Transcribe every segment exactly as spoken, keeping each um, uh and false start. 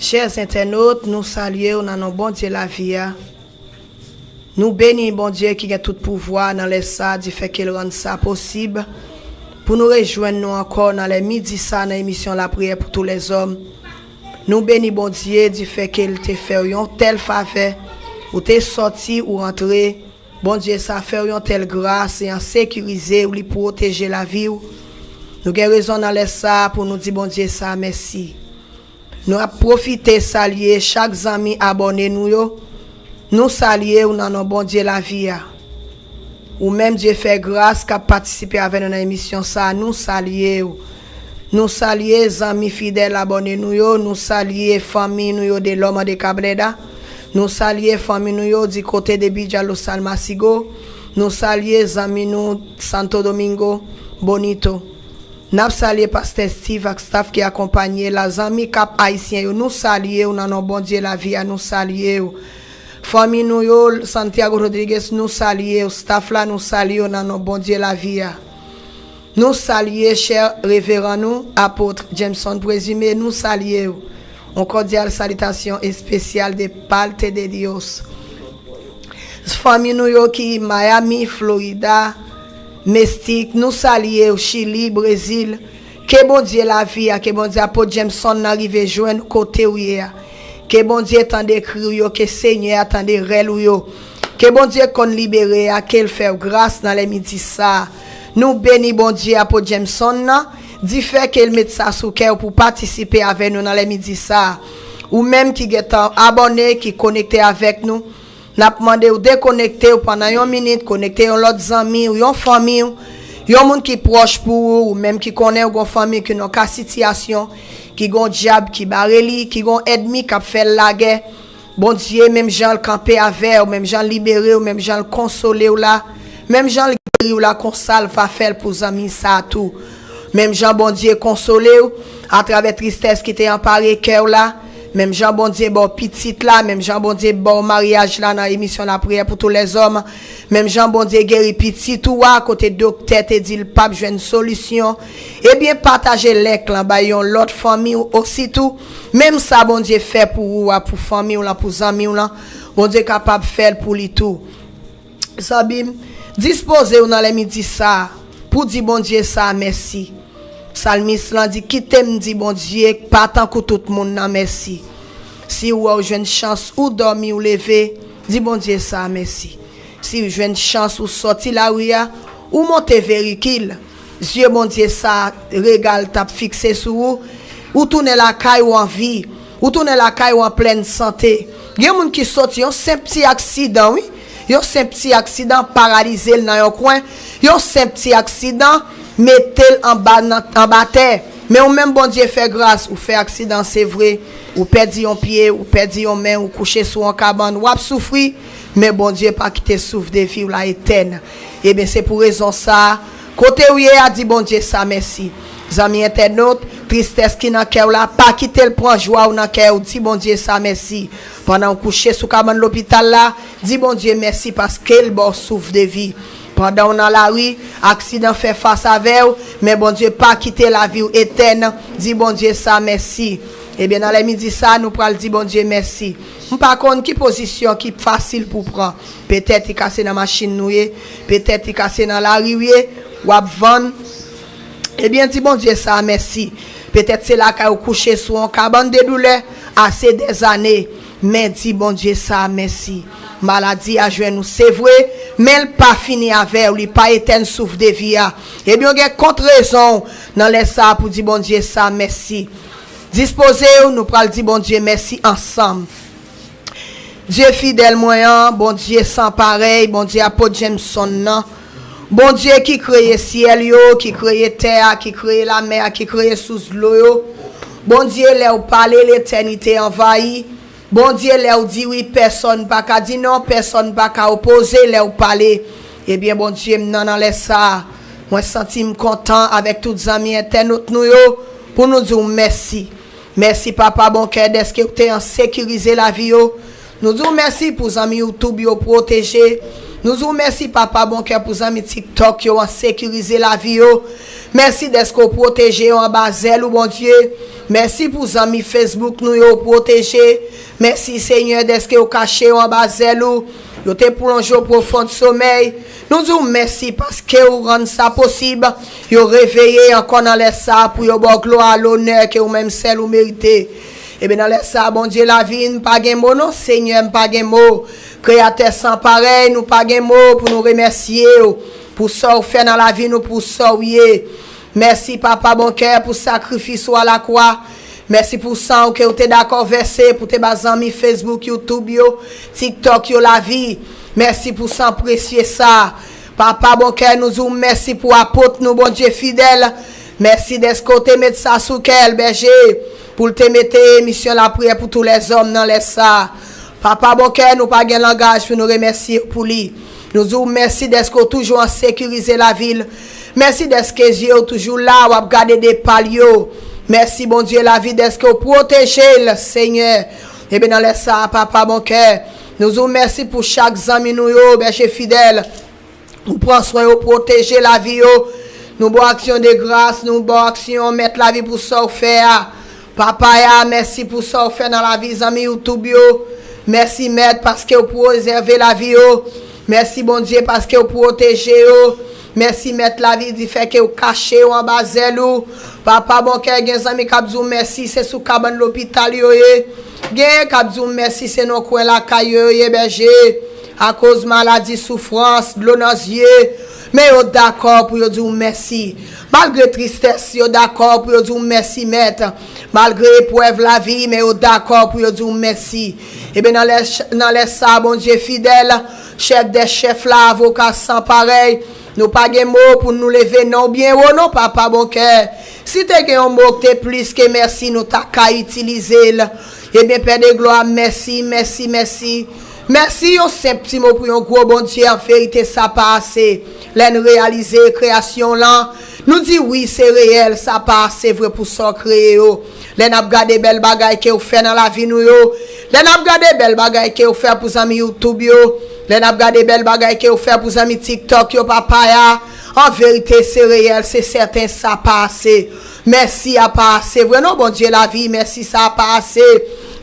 Chè entènot, nou salye w nan non Bondye lavi a. Nou beni Bondye ki gen tout pouvwa nan lè sa a, difè ke l rann sa posib pou nou rejwenn nou ankò nan lè midi sa a nan emisyon Lapriyè pou tou lèzòm. Nou beni Bondye difè ke l te fè w yon tèl favè, ou te sòti, ou rantre. Bondye sa fè w yon tèl gras e an sekirize w, li pwoteje lavi w. Nou gen rezon nan lè sa a pou nou di Bondye sa mèsi. Nou ap pwofite salye chak zanmi abòne nou yo. Nou salye w nan non Bondye lavi a. Ou menm Dye fè gras k ap patisipe avè nou nan emisyon sa a, nou salye w. Nou salye zanmi fidèl abòne nou yo, nou salye fanmi nou yo de Loma de Cabrera, nou salye fanmi nou yo di kote de Villa Los Almasigo, nou salye zanmi nou Santo Domingo, Bonito. N ap salye Pastè Steve ak staf ki akonpanye la, zanmi Kap Ayisyen yo, nou salye w nan non Bondye lavi a, nou salye w. Fanmi nou yo, Santiago Rodriguez, nou salye w. Staf la, nou salye w nan non Bondye lavi a. Nou salye chè reveran nou, apot Jameson Présumé, nou salye w. Yon kòdyal salitasyon espesyal de parte de Dios. Fanmi nou yo ki Miami, Florida, Mestik, nou salye w, Chili, Brezil. Ke Bondye lavi a, ke Bondye apot Jameson nan rive jwenn kote w ye a. Ke Bondye tande kri w yo, ke Senyè a tande rèl ou yo. Ke Bondye konn libere a, ke l fè w gras nan lè midi sa a. Nou beni Bondye apot Jameson nan, difè ke l met sa sou kè w pou patisipe avè nou nan lè midi sa a. Ou menm ki gentan abòne, ki konekte avèk nou, n ap mande w dekonekte w pandan yon minit, konekte yon lòt zanmi w, yon fanmi w, yon moun ki pwòch pou ou, ou menm ki konnen w gon fanmi ki nan ka sitiyasyon, ki gon dyab ki bare li, ki gon ènmi k ap fè l lagè. Bondye, menm jan l kanpe avè w, menm jan l libere w, menm jan l konsole w la, menm jan l geri w la, konsa l va fè l pou zanmi sa a tou. Menm jan Bondye konsole w atravè tristès ki te anpare kè w la, menm jan Bondye ba w pitit la, menm jan Bondye ba w maryaj la nan emisyon Lapriyè pou tou lèzòm, menm jan Bondye geri pitit ou a kote doktè te di l p ap jwenn solisyon, ebyen pataje link lan bay yon lòt fanmi w ositou. Menm sa Bondye fè pou ou a, pou fanmi w lan, pou zanmi w lan, Bondye kapab fè l pou li tou. Zanmi m, dispoze w nan lè midi sa a pou di Bondye sa a mèsi. Salmis lan di, kite m di Bondye pa tankou tout moun nan mèsi. Si w wè w jwenn chans ou dòmi ou leve, di Bondye sa a mèsi. Si w jwenn chans ou sòti lari a, ou monte verikil, zye Bondye sa a regal t ap fikse sou ou, ou tounen lakay ou an vi, ou tounen lakay ou an plèn sante. Gen moun ki sòti yon senp ti aksidan, wi. Yon senp ti aksidan paralize l nan yon kwen. Yon senp ti aksidan mete l anba, nan, anba tè. Men ou menm Bondye fè gras, ou fè aksidan, se vre. Ou pèdi yon pye, ou pèdi yon men, ou kouche sou yon kabann, w ap soufri. Men Bondye pa kite souf de vi w la etèn. Ebyen, se pou rezon sa a, kote w ye a, di Bondye sa mèsi. Zanmi entènot, tristès ki nan kè w la, pa kite l pran jwa w nan kè w, di Bondye sa mèsi. Pandan w kouche sou kabann lopital la, di Bondye mèsi paske l ba w souf de vi. Pandan w nan lari, aksidan fè fas avè w, men Bondye pa kite lavi w etèn, di Bondye sa mèsi. Ebyen, nan lè midi sa a, nou pral di Bondye mèsi. M pa konn ki pozisyon ki fasil pou w pran. Petèt li ka se nan machin nou ye, petèt li ka se nan lari w ye, w ap vann. Ebyen, di Bondye sa a mèsi. Petèt se lakay ou kouche sou yon kabann de doulè ase dèzane, men di Bondye sa a mèsi. Maladi a jwenn ou, se vre, men l pa fini avè w, li pa etèn souf de vi a. Ebyen, w gen kont rezon w nan lè sa a pou di Bondye sa a mèsi. Dispoze w, nou pral di Bondye mèsi ansanm. Dye fidèl mwen an, Bondye san parèy, Bondye apot Jameson nan, Bondye ki kreye syèl yo, ki kreye tè a, ki kreye lamè a, ki kreye sous dlo yo. Bondye, lè w pale, letènite anvayi. Bondye, lè w di wi, pèsòn pa ka di non, pèsòn pa ka opoze lè w pale. Ebyen, Bondye m nan, nan lè sa a, mwen santi m kontan avèk tout zanmi entènot nou yo pou nou di w mèsi. Mèsi, Papa bon kè, dèske w te an sekirize lavi yo. Nou di w mèsi pou zanmi YouTube yo pwoteje. Nou di w mèsi, Papa bon kè, pou zanmi TikTok yo an sekirize lavi yo. Mèsi dèske w pwoteje yo anba zèl ou, Bondye. Mèsi pou zanmi Facebook nou yo w pwoteje. Mèsi, Senyè, dèske w kache yo anba zèl ou. Yo te plonje yo pwofon somèy. Nou di w mèsi paske w rann sa posib. Yo reveye ankò nan lè sa a pou yo ba w glwa, lonè ke ou menm sèl ou merite. Ebyen, nan lè sa a, Bondye lavi, m pa gen mo non, Senyè, m pa gen mo. Kreyatè san parèy, nou pa gen mo pou nou remèsye w pou sa w fè nan lavi nou, pou sa w ye. Mèsi, Papa bon kè, pou sakrifis ou alakwa. Mèsi pou san w ke w te dakò vèse pou te ba zanmi Facebook, YouTube yo, TikTok yo lavi. Mèsi pou san presye sa. Papa bon kè, nou di w mèsi pou apot nou, Bondye fidèl. Mèsi dèske w te met sa sou kè l, bèje, pou l te mete misyon lapriyè pou tou lèzòm nan lè sa a. Papa bon kè, nou pa gen langaj pou nou remèsye w pou li. Nou di w mèsi dèske w toujou an sekirize lavi l. Mèsi dèske zye w toujou la, w ap gade de pa l yo. Mèsi, Bondye lavi, dèske w pwoteje l, Senyè. Ebyen, nan lè sa a, Papa bon kè, nou di w mèsi pou chak zanmi nou yo, bèje fidèl. Ou pran swen yo, pwoteje lavi yo. Nou ba w aksyon de gras, nou ba w aksyon mèt lavi pou sa w fè a. Papa a, mèsi pou sa w fè nan lavi zanmi YouTube yo. Mèsi, Mèt, paske w prezève lavi yo. Mèsi, Bondye, paske w pwoteje yo. Mèsi, Mèt lavi, di fè ke w kache yo anba zèl ou. Papa bon kè, gen zanmi k ap di w mèsi, se sou kabann lopital yo ye. Genyen k ap di w mèsi, se nan kwen lakay yo yo ye, bèje. Akoz maladi, soufrans, dlo nan zye, men yo dakò pou yo di w mèsi. Malgre tristès, yo dakò pou yo di w mèsi, Mèt. Malgre eprèv lavi, men yo dakò pou yo di w mèsi. Ebyen, nan lè, nan lè sa a, Bondye fidèl, chèf dè chèf la, avoka san parèy, nou pa gen mo pou nou leve non w byen wo, non, Papa bon kè. Si te gen yon mo ki te plis ke mèsi, nou ta ka itilize l. Ebyen, Pè de glwa, mèsi, mèsi, mèsi. Mèsi, yon senp ti mo pou yon gwo Bondye, an verite, sa pa ase. Lè n reyalize kreyasyon w lan, nou di wi, se reyèl, sa pa ase vre pou sa w kreye yo. Lè n ap gade bèl bagay ke w fè nan lavi nou yo, lè n ap gade bèl bagay ke w fè pou zanmi YouTube yo, lè n ap gade bèl bagay ke w fè pou zanmi TikTok yo, Papa a, an verite, se reyèl, se sèten, sa pa ase. Mèsi a pa ase vre non, Bondye lavi, mèsi sa a pa ase.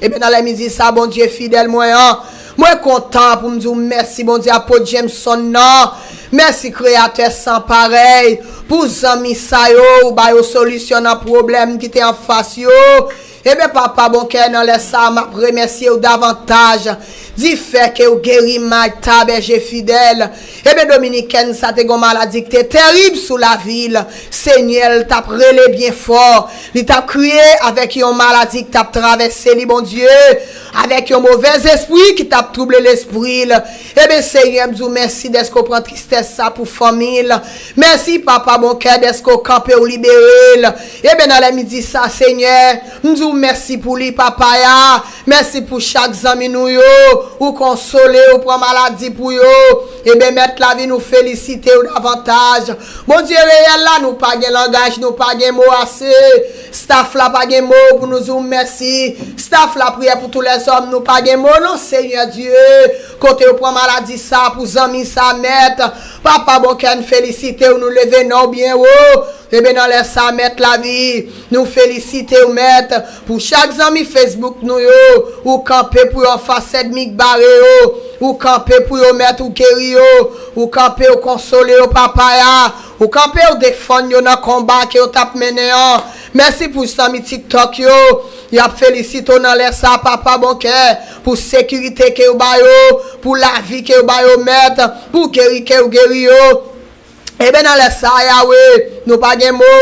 Ebyen, nan lè midi sa, Bondye fidèl mwen an, mwen kontan pou m di w mèsi, Bondye, apot Jameson nan. Mèsi, Kreyatè san parèy, pou zanmi sa yo, ou ba yo solisyon nan pwoblèm ki te anfas yo. Ebyen, Papa bon kè, nan lè sa a, m ap remèsye w davantaj. Difè ke w geri Martha, bèje fidèl. Ebyen, Dominikèn sa te gon maladi ki te terib sou lavi l. Senyè, l t ap rele byen fò. Li t ap kriye avèk yon maladi ki t ap travèse li, Bondye. Avèk yon movèz espri ki t ap twouble lespri l. Ebyen, Senyè, m di w mèsi dèske w pran tristès sa pou fanmi l. Mèsi, Papa bon kè, dèske w kanpe, w libere l. Ebyen, nan lè midi sa, Senyè, m di w mèsi pou li, Papa a. Mèsi pou chak zanmi nou yo. Ou konsole, ou pran maladi pou yo. Ebyen, Mèt lavi, nou felisite w davantaj. Bondye reyèl la, nou pa gen langaj, nou pa gen mo ase. Staff la pa gen mo pou nou di w mèsi. Staff lapriyè pou tou lèzòm, nou pa gen mo non, Senyè Dye. Kote yo pran maladi sa pou zanmi sa, Mèt. Papa bon kè, n felisite w, nou leve non w byen wo. Ebyen, nan lè sa, Mèt lavi, nou felisite w, Mèt, pou chak zanmi Facebook nou yo. Ou kanpe pou yo anfas ènmi k bare yo. Ou kanpe pou yo, Mèt, ou geri yo. Ou kanpe, ou konsole yo, Papa a. Ou kanpe, ou defann yo nan konba ke yo t ap mennen an. Mèsi pou zanmi TikTok yo. Y ap felisite w nan lè sa, Papa bon kè, pou sekirite ke w ba yo, pou lavi ke w ba yo, Mèt, pou geri ke w geri yo. Ebyen, nan lè sa a, Yawe, nou pa gen mo,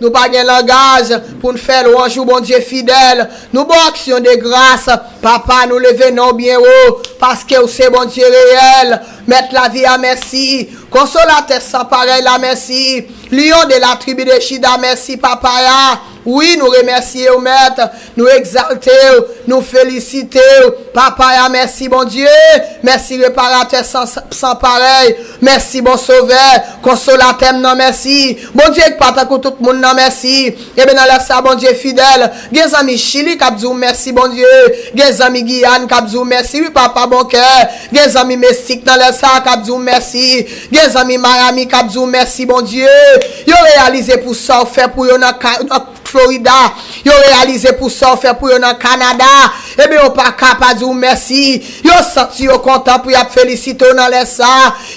nou pa gen langaj pou n fè lwanj ou, Bondye fidèl. Nou ba w aksyon de gras, Papa, nou leve non w byen wo, paske w se Bondye reyèl. Mèt lavi a, mèsi. Konsolatè san parèy la, mèsi. Lion de la tribi de Jida, mèsi, Papa a. Wi, nou remèsye w, Mèt. Nou egzalte w, nou felisite w. Papa a, mèsi, Bondye. Mèsi, reparatè san, san parèy. Mèsi, bon sovè. Konsolatè m nan, mèsi. Bondye Bondye k pa tankou tout moun nan, mèsi. Ebyen, nan lè sa, Bondye fidèl. Gen zanmi Chili k ap di w mèsi, Bondye. Gen zanmi Giyàn k ap di w mèsi, wi, papa bon kè. Gen zanmi Mesik nan lè sa k ap di w mèsi. Gen zanmi Miami k ap di w mèsi, Bondye. Yo reyalize pou sa w fè pou yo nan ka-, nan Florida. Yo reyalize pou sa w fè pou yo nan Kanada. Ebyen, yo pa ka pa di w mèsi. Yo santi yo kontan pou y ap felisite w nan lè sa.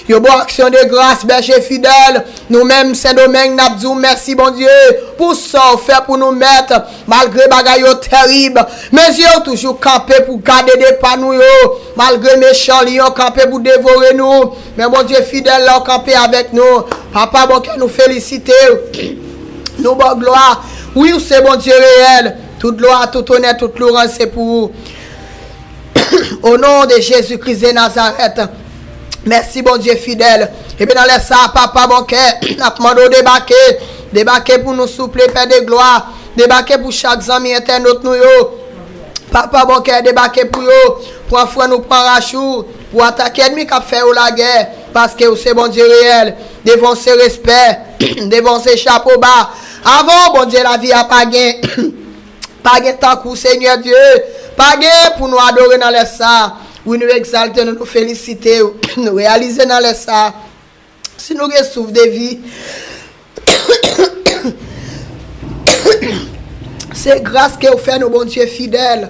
Yo ba w aksyon de gras, bèje fidèl. Nou menm, Sendomeng, n ap di w mèsi, Bondye, pou sa w fè pou nou, Mèt. Malgre bagay yo tèrib, men zye w toujou kanpe pou gade de pa nou yo. Malgre mechan lyon kanpe pou devore nou, men Bondye fidèl la, w kanpe avèk nou. Papa bon kè, nou felisite w. Nou ba w glwa. Wi, ou se Bondye reyèl. Tout glwa, tout onè, tout louranj, se pou ou. O non de Jezi Kris de Nazarèt. Mèsi, Bondye fidèl. Ebyen, nan lè sa a, papa bon kè, n ap mande w debake. Debake pou nou, souple, Pè de glwa. Debake pou chak zanmi entènot nou yo. Papa bon kè, debake pou yo. Pran frè nou, pran rach ou. Pou atake ènmi k ap fè yo lagè. Paske ou se Bondye reyèl. Devan w se respè. Devan w se chapo ba. Avan w, Bondye, lavi a pa gen. Pa gen tankou w, Senyè Dye. Pa gen pou nou adore nan lè sa a. Wi, nou egzalte nou, nou felisite w. Nou reyalize nan lè sa a, si nou gen souf de vi, se gras ke w fè nou, Bondye fidèl.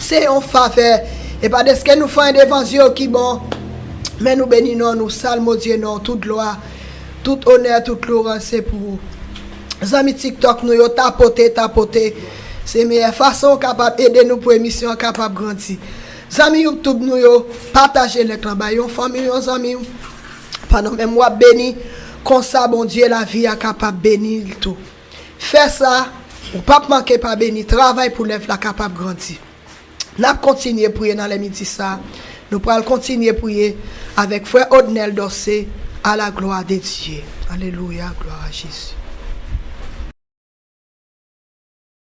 Se yon favè. E pa dèske nou fè anyen devan zye w ki bon, men nou beni non, nou salmodye non, tout glwa, tout onè, tout louranj se pou ou. Zanmi TikTok nou yo, tapote, tapote. Se meyè fason w kapab ede nou pou emisyon an kapab grandi. Zanmi YouTube nou yo, pataje link lan bay yon fanmi, yon zanmi w. Pandan menm w ap beni, konsa Bondye lavi a kapab beni l tou. Fè sa, ou p ap manke pa beni, travay pou lèv la kapab grandi. N ap kontinye priye nan lè midi sa. Nou pral kontinye priye avèk frè Odnel Dorcé, à la gloire de Dieu. Alelouya, glwa a Jezi.